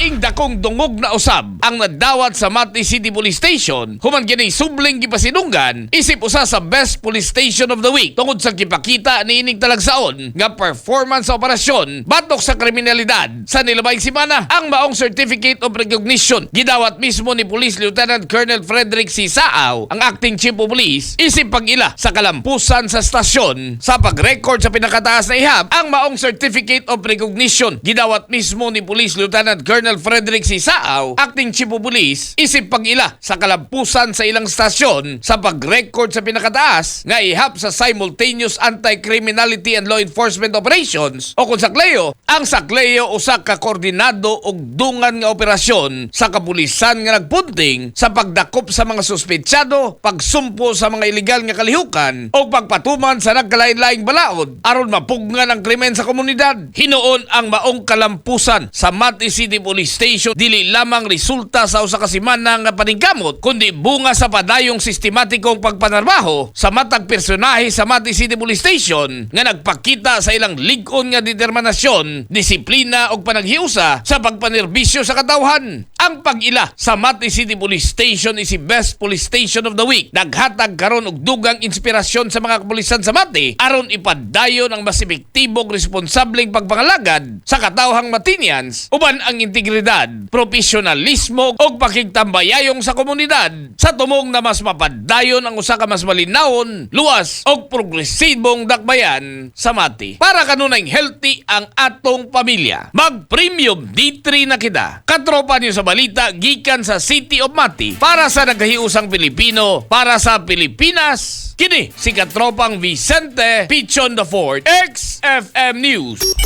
Laing dakong dungog na usab ang nadawat sa Mati City Police Station human kini subling gipasinunggan isip usa sa Best Police Station of the Week tungod sa gipakita niining talagsaon nga performance sa operasyon batok sa kriminalidad sa nilabayng semana. Ang maong Certificate of Recognition gidawat mismo ni Police Lieutenant Colonel Frederick C. Saaw, ang acting chief of police, isip pag-ila sa kalampusan sa stasyon sa pag-record sa pinakataas na ihap. Ang maong Certificate of Recognition gidawat mismo ni Police Lieutenant Colonel Frederick C. Saaw, acting chief of police, isip pag-ila sa kalampusan sa ilang stasyon sa pag-record sa pinakataas nga ihap sa simultaneous anti-criminality and law enforcement operations o kung SACLEO. Ang SACLEO, usa ka koordinado ug dungan nga operasyon sa kapulisan nga nagpunting sa pagdakop sa mga suspetsado, pagsumpo sa mga ilegal nga kalihukan o pagpatuman sa nagkalain-laing balaod aron mapugngan ang krimen sa komunidad. Hinuon ang maong kalampusan sa Mati City Police Station dili lamang resulta sa usa ka semana nga paningkamot kundi bunga sa padayong sistematikong pagpanarbaho sa matag personahe sa Mati City Police Station nga nagpakita sa ilang lig-on nga determinasyon, disiplina ug panaghiusa sa pagpanerbisyo sa katawhan. Ang pag-ila sa Mati City Police Station is Best Police Station of the Week naghatag karon og dugang inspirasyon sa mga kapulisan sa Mati aron ipadayon ang mas epektibong responsableng pagpangalagad sa katawhang Matinians uban ang integridad, profesionalismo ug pakigtambayayong sa komunidad sa tumong na mas mapadayon ang usa ka mas malinawon, luwas ug progresibong dakbayan sa Mati. Para kanunayng healthy ang atong pamilya, mag Premium D3 na kita. Katropa niyo sa balita gikan sa City of Mati, para sa nagkahiusang Pilipino, para sa Pilipinas. Kini si Katropang Vicente Pichon the Fourth, XFM News.